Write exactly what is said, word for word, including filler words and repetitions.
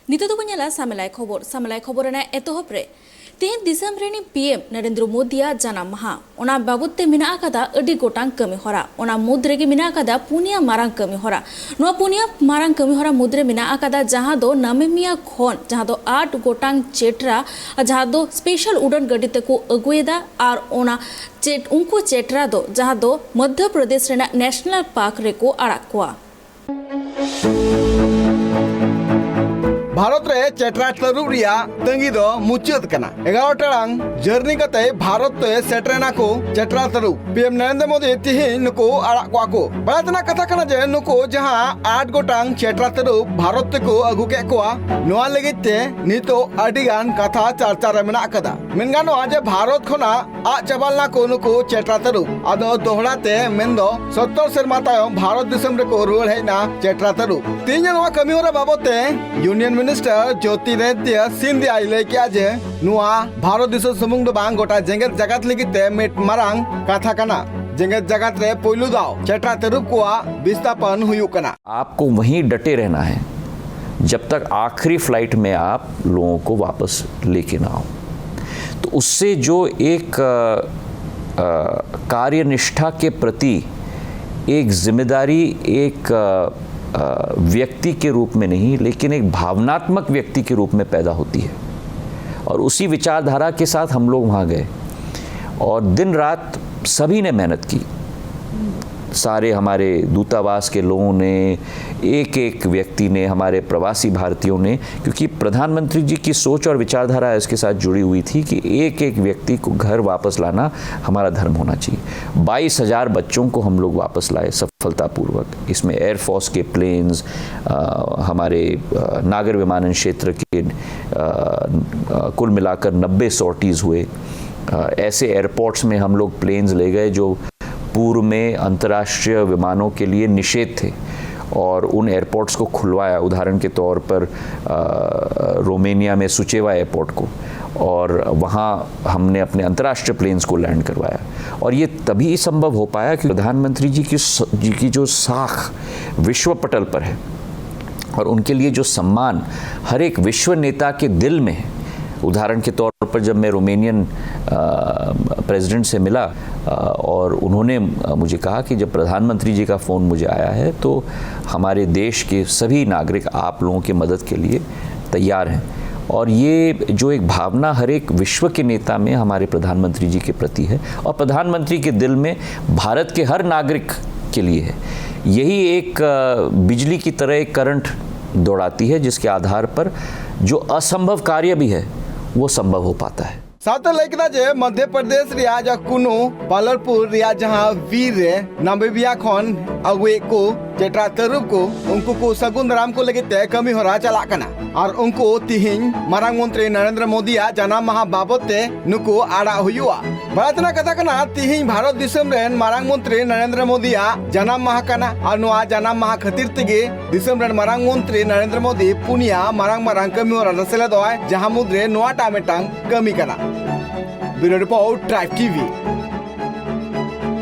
ᱱᱤᱛᱚᱜ ᱫᱚᱵᱚᱱ ᱧᱮᱞᱟ ᱥᱟᱢᱮᱞᱟᱭ ᱠᱷᱚᱵᱚᱨ᱾ ᱥᱟᱢᱮᱞᱟᱭ ᱠᱷᱚᱵᱚᱨ ᱨᱮᱱᱟᱜ ᱮᱛᱚᱦᱚᱵ ᱨᱮ, ᱛᱮᱦᱮᱧ ᱫᱤᱥᱚᱢ ᱨᱤᱱᱤᱡ ᱯᱤ ᱮᱢ ᱱᱚᱨᱮᱱᱫᱨᱚ ᱢᱳᱫᱤᱭᱟᱜ ᱡᱟᱱᱟᱢ ᱢᱟᱦᱟ᱾ ᱚᱱᱟ ᱵᱟᱵᱚᱛ ᱛᱮ ᱢᱮᱱᱟᱜ ᱟᱠᱟᱫᱟ ᱟᱹᱰᱤ ᱜᱚᱴᱟᱝ ᱠᱟᱹᱢᱤ ᱦᱚᱨᱟ᱾ ᱚᱱᱟ ᱢᱩᱫᱽ ᱨᱮᱜᱮ ᱢᱮᱱᱟᱜ ᱟᱠᱟᱫᱟ ᱯᱩᱱᱭᱟ ᱢᱟᱨᱟᱝ ᱠᱟᱹᱢᱤ ᱦᱚᱨᱟ᱾ ᱱᱚᱣᱟ ᱯᱩᱱᱭᱟ ᱢᱟᱨᱟᱝ ᱠᱟᱹᱢᱤ ᱦᱚᱨᱟ ᱢᱩᱫᱽ ᱨᱮ ᱢᱮᱱᱟᱜ ᱟᱠᱟᱫᱟ ᱡᱟᱦᱟᱸ ᱫᱚ ᱱᱟᱢᱮᱢᱤᱭᱟ ᱠᱷᱚᱱ, ᱡᱟᱦᱟᱸ ᱫᱚ ᱟᱴ ᱜᱚᱴᱟᱝ ᱪᱮᱴᱨᱟ, ᱟᱨ ᱡᱟᱦᱟᱸ ᱫᱚ ᱥᱯᱮᱥᱟᱞ ᱩᱰᱟᱹᱱ ᱜᱟᱹᱰᱤ ᱛᱮᱠᱚ ᱟᱹᱜᱩᱭᱮᱫᱟ, ᱟᱨ ᱚᱱᱟ ᱪᱮᱴ, ᱩᱱᱠᱩ ᱪᱮᱴᱨᱟ ᱫᱚ ᱡᱟᱦᱟᱸ ᱫᱚ ᱢᱚᱫᱽᱫᱷᱚ ᱯᱨᱚᱫᱮᱥ ᱨᱮᱱᱟᱜ ᱱᱮᱥᱱᱟᱞ ᱯᱟᱨᱠ ᱨᱮᱠᱚ ᱟᱲᱟᱜ ᱠᱚᱣᱟ᱾ ᱵᱷᱟᱨᱚᱛ ᱨᱮ ᱪᱮᱴᱨᱟ ᱛᱟᱹᱨᱩᱵ ᱨᱮᱭᱟᱜ ᱛᱟᱺᱜᱤ ᱫᱚ ᱢᱩᱪᱟᱹᱫ ᱠᱟᱱᱟ᱾ ᱮᱜᱟᱨᱚ ᱴᱟᱲᱟᱝ ᱡᱟᱹᱨᱱᱤ ᱠᱟᱛᱮ ᱵᱷᱟᱨᱚᱛ ᱛᱮ ᱥᱮᱴᱮᱨ ᱮᱱᱟ ᱠᱚ ᱪᱮᱴᱨᱟ ᱛᱟᱹᱨᱩᱵ᱾ ᱯᱤ ᱮᱢ ᱱᱚᱨᱮᱱᱫᱨᱚ ᱢᱳᱫᱤ ᱛᱤᱦᱤᱧ ᱱᱩᱠᱩ ᱟᱲᱟᱜ ᱠᱚᱣᱟ ᱠᱚ᱾ ᱵᱟᱲᱟᱭ ᱛᱮᱱᱟᱜ ᱠᱟᱛᱷᱟ ᱠᱟᱱᱟ ᱡᱮ ᱱᱩᱠᱩ ᱡᱟᱦᱟᱸ ᱟᱴ ᱜᱚᱴᱟᱝ ᱪᱮᱴᱨᱟ ᱛᱟᱹᱨᱩᱵ ᱵᱷᱟᱨᱚᱛ ᱛᱮᱠᱚ ᱟᱹᱜᱩ ᱠᱮᱫ ᱠᱚᱣᱟ, ᱱᱚᱣᱟ ᱞᱟᱹᱜᱤᱫ ᱛᱮ ᱱᱤᱛᱚᱜ ᱟᱹᱰᱤ ᱜᱟᱱ ᱠᱟᱛᱷᱟ ᱪᱟᱨᱪᱟ ᱨᱮ ᱢᱮᱱᱟᱜ ᱟᱠᱟᱫᱟ᱾ ᱢᱮᱱ ᱜᱟᱱᱚᱜᱼᱟ ᱡᱮ ᱵᱷᱟᱨᱚᱛ ᱠᱷᱚᱱᱟᱜ ᱟᱫ ᱪᱟᱵᱟ ᱞᱮᱱᱟ ᱠᱚ ᱱᱩᱠᱩ ᱪᱮᱴᱨᱟ ᱛᱟᱹᱨᱩᱵ᱾ ᱟᱫᱚ ᱫᱚᱦᱲᱟ ᱛᱮ, ᱢᱮᱱᱫᱚ ᱥᱚᱛᱛᱚᱨ ᱥᱮᱨᱢᱟ ᱛᱟᱭᱚᱢ ᱵᱷᱟᱨᱚᱛ ᱫᱤᱥᱚᱢ ᱨᱮᱠᱚ ᱨᱩᱣᱟᱹᱲ ᱦᱮᱡ ᱮᱱᱟ ᱪᱮᱴᱨᱟ ᱛᱟᱹᱨᱩᱵ᱾ ᱛᱮᱦᱮᱧ ᱱᱚᱣᱟ ᱠᱟᱹᱢᱤ ᱦᱚᱨᱟ ᱵᱟᱵᱚᱛ ᱛᱮ ᱤᱭᱩᱱᱤᱭᱚᱱ ᱢᱤᱱᱤᱥᱴᱟᱨ ᱡᱳᱛᱤᱨᱟᱫᱤᱛᱭᱚ ᱥᱤᱱᱫᱷᱤᱭᱟᱭ ᱞᱟᱹᱭ ᱠᱮᱫᱼᱟ ᱡᱮ ᱱᱚᱣᱟ ᱵᱷᱟᱨᱚᱛ ᱫᱤᱥᱚᱢ ᱥᱩᱢᱩᱝ ᱫᱚ ᱵᱟᱝ, ᱜᱚᱴᱟ ᱡᱮᱜᱮᱛ ᱡᱟᱠᱟᱛ ᱞᱟᱹᱜᱤᱫ ᱛᱮ ᱢᱤᱫ ᱢᱟᱨᱟᱝ ᱠᱟᱛᱷᱟ ᱠᱟᱱᱟ᱾ ᱡᱮᱜᱮᱛ ᱡᱟᱠᱟᱛ ᱨᱮ ᱯᱳᱭᱞᱳ ᱫᱷᱟᱣ ᱪᱮᱴᱨᱟ ᱛᱟᱹᱨᱩᱵ ᱠᱚᱣᱟᱜ ᱵᱤᱥᱛᱷᱟᱯᱚᱱ ᱦᱩᱭᱩᱜ ᱠᱟᱱᱟ᱾ आपको वहीं डटे रहना है जब तक आखिरी फ्लाइट में आप लोगों को वापस लेके ना आओ। तो उससे जो एक अ, अ, कार्यनिष्ठा के प्रति एक जिम्मेदारी, एक अ, अ, व्यक्ति के रूप में नहीं, लेकिन एक भावनात्मक व्यक्ति के रूप में पैदा होती है। और उसी विचारधारा के साथ हम लोग वहाँ गए और दिन रात सभी ने मेहनत की। सारे हमारे दूतावास के लोगों ने, एक एक व्यक्ति ने, हमारे प्रवासी भारतीयों ने, क्योंकि प्रधानमंत्री जी की सोच और विचारधारा इसके साथ जुड़ी हुई थी कि एक एक व्यक्ति को घर वापस लाना हमारा धर्म होना चाहिए। बाईस हज़ार बच्चों को हम लोग वापस लाए सफलतापूर्वक। इसमें एयरफोर्स के प्लेन्स, हमारे अ, नागर विमानन क्षेत्र के, अ, अ, कुल मिलाकर नब्बे सॉर्टीज हुए। अ, ऐसे एयरपोर्ट्स में हम लोग प्लेन्स ले गए जो पूर्व में अंतर्राष्ट्रीय विमानों के लिए निषेध थे, और उन एयरपोर्ट्स को खुलवाया। उदाहरण के तौर पर अ, रोमेनिया में सुचेवा एयरपोर्ट को, और वहाँ हमने अपने अंतर्राष्ट्रीय प्लेन्स को लैंड करवाया। और ये तभी संभव हो पाया कि प्रधानमंत्री जी की स-, जी की जो साख विश्व पटल पर है, और उनके लिए जो सम्मान हर एक विश्व नेता के दिल में है। उदाहरण के तौर पर, जब मैं रोमेनियन प्रेसिडेंट से मिला, अ, और उन्होंने, अ, मुझे कहा कि जब प्रधानमंत्री जी का फ़ोन मुझे आया है, तो हमारे देश के सभी नागरिक आप लोगों की मदद के लिए तैयार हैं। और ये जो एक भावना हर एक विश्व के नेता में हमारे प्रधानमंत्री जी के प्रति है, और प्रधानमंत्री के दिल में भारत के हर नागरिक के लिए है, यही एक, अ, बिजली की तरह एक करंट दौड़ाती है, जिसके आधार पर जो असंभव कार्य भी है, वो संभव हो पाता है। ᱥᱟᱶᱛᱮ ᱞᱟᱹᱭ ᱠᱮᱫᱟ ᱡᱮ ᱢᱚᱫᱷᱭᱚ ᱯᱨᱚᱫᱮᱥ ᱨᱮᱭᱟᱜ ᱡᱟᱦᱟᱸ ᱠᱩᱱᱩ ᱯᱟᱞᱚᱨᱯᱩᱨ ᱨᱮᱭᱟᱜ ᱡᱟᱦᱟᱸ ᱵᱤᱨ ᱨᱮ ᱱᱟᱢᱤᱵᱤᱭᱟ ᱠᱷᱚᱱ ᱟᱹᱜᱩᱭᱮᱫ ᱠᱚ ᱪᱮᱴᱨᱟ ᱛᱟᱹᱨᱩᱵ ᱠᱚ, ᱩᱱᱠᱩ ᱠᱚ ᱥᱟᱹᱜᱩᱱ ᱫᱟᱨᱟᱢ ᱠᱚ ᱞᱟᱹᱜᱤᱫ ᱛᱮ ᱠᱟᱹᱢᱤ ᱦᱚᱨᱟ ᱪᱟᱞᱟᱜ ᱠᱟᱱᱟ᱾ ᱟᱨ ᱩᱱᱠᱩ ᱛᱤᱦᱤᱧ ᱢᱟᱨᱟᱝ ᱢᱚᱱᱛᱨᱤ ᱱᱚᱨᱮᱱᱫᱨᱚ ᱢᱳᱫᱤᱭᱟᱜ ᱡᱟᱱᱟᱢ ᱢᱟᱦᱟ ᱵᱟᱵᱚᱛ ᱛᱮ ᱱᱩᱠᱩ ᱟᱲᱟᱜ ᱦᱩᱭᱩᱜᱼᱟ᱾ ᱵᱟᱲᱟᱭ ᱛᱮᱱᱟᱜ ᱠᱟᱛᱷᱟ ᱠᱟᱱᱟ, ᱛᱤᱦᱤᱧ ᱵᱷᱟᱨᱚᱛ ᱫᱤᱥᱚᱢ ᱨᱮᱱ ᱢᱟᱨᱟᱝ ᱢᱚᱱᱛᱨᱤ ᱱᱚᱨᱮᱱᱫᱨᱚ ᱢᱳᱫᱤᱭᱟᱜ ᱡᱟᱱᱟᱢ ᱢᱟᱦᱟ ᱠᱟᱱᱟ᱾ ᱟᱨ ᱱᱚᱣᱟ ᱡᱟᱱᱟᱢ ᱢᱟᱦᱟ ᱠᱷᱟᱹᱛᱤᱨ ᱛᱮᱜᱮ ᱫᱤᱥᱚᱢ ᱨᱮᱱ ᱢᱟᱨᱟᱝ ᱢᱚᱱᱛᱨᱤ ᱱᱚᱨᱮᱱᱫᱨᱚ ᱢᱳᱫᱤ ᱯᱩᱱᱭᱟ ᱢᱟᱨᱟᱝ ᱢᱟᱨᱟᱝ ᱠᱟᱹᱢᱤ ᱦᱚᱨᱟ ᱨᱮ ᱥᱮᱞᱮᱫᱚᱜᱼᱟᱭ, ᱡᱟᱦᱟᱸ ᱢᱩᱫᱽᱨᱮ ᱱᱚᱣᱟᱴᱟᱜ ᱢᱤᱫᱴᱟᱝ ᱠᱟᱹᱢᱤ ᱠᱟᱱᱟ᱾ Bureau Report, Tribe TV.